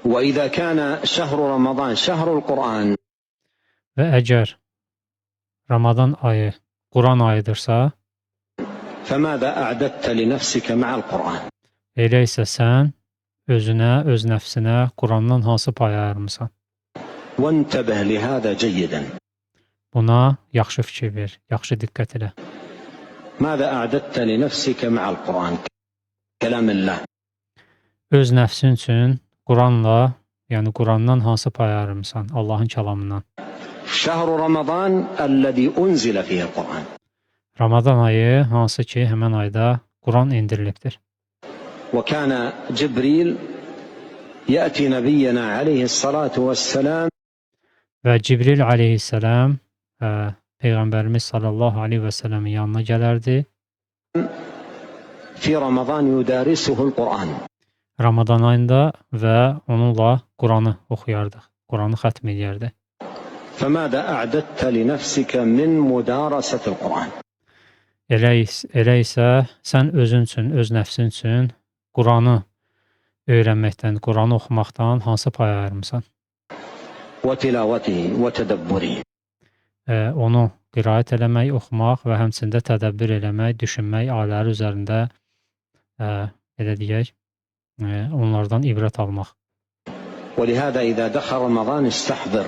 وإذا كان شهر رمضان شهر القرآن Və əgər Ramazan ayı Quran ayıdırsa, فماذا أعددت لنفسك مع القرآن؟ Elə isə sən özünə, öz nəfsinə Qurandan hansı pay ayırmısan? وانتبه لهذا جيدا. Buna yaxşı fikir ver, yaxşı diqqət elə. ماذا أعددت لنفسك مع القرآن كلام الله؟ Öz nəfsin üçün Quranla, yəni Qurandan hansı pay ayırmısan? Allahın kəlamından. شهر رمضان الذي أنزل فيه القرآن. Ramazan ayı hansı ki, həmən ayda Quran endirilibdir. وكان جبريل يأتي نبينا عليه الصلاة والسلام Və Cibril əleyhissalam Peyğəmbərimiz sallallahu aleyhi və səlləmin yanına gələrdi. في رمضان يدارسه القرآن. Ramazan ayında və onunla Quranı oxuyardıq. Quranı xətm edərdi. فماذا أعددت لنفسك من مدارسة القرآن؟ Elə isə sən özün üçün, öz nəfsin üçün Quranı öyrənməkdən, Quranı oxumaqdan hansı pay ayırmısan? وتلاوته وتدبره. Onu qiraət eləmək, oxumaq və həmçində tədəbbür eləmək, düşünmək, ayələri üzərində belə deyək, onlardan ibrət almaq. ولهذا إذا دخل رمضان استحضر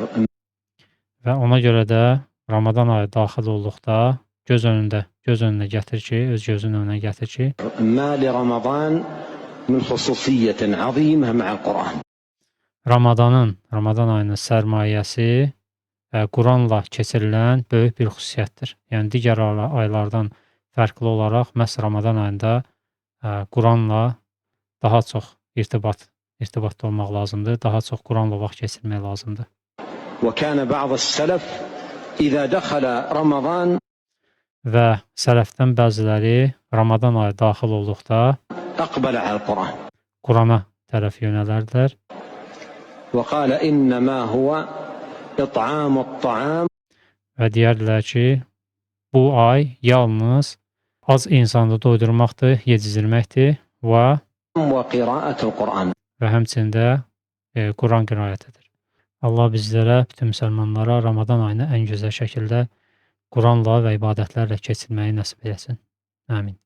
Və ona görə də Ramazan ayı daxil olduqda göz önünə gətir ki, öz gözünün önünə gətir ki, ما لرمضان من خصوصية عظيمة مع القرآن. Ramazan ayının sərmayəsi Quranla keçirilən böyük bir xüsusiyyətdir. Yəni digər aylardan fərqli olaraq məhz Ramazan ayında Quranla daha çox irtibatda olmaq lazımdır, daha çox Quranla vaxt keçirmək lazımdır. وكان بعض السلف إذا دخل رمضان Və sələfdən bəziləri Ramazan ayı daxil olduqda أقبل على القرآن Qurana tərəf yönələrdilər وقال إنما هو إطعام الطعام və deyərdilər ki, bu ay yalnız az insanı doydurmaqdır, yedizdirməkdir və وقراءة القرآن. və həmçində Quran qiraətidir. Allah bizlərə, bütün müsəlmanlara Ramazan ayını ən gözəl şəkildə Quranla və ibadətlərlə keçirməyi nəsib eləsin. Amin.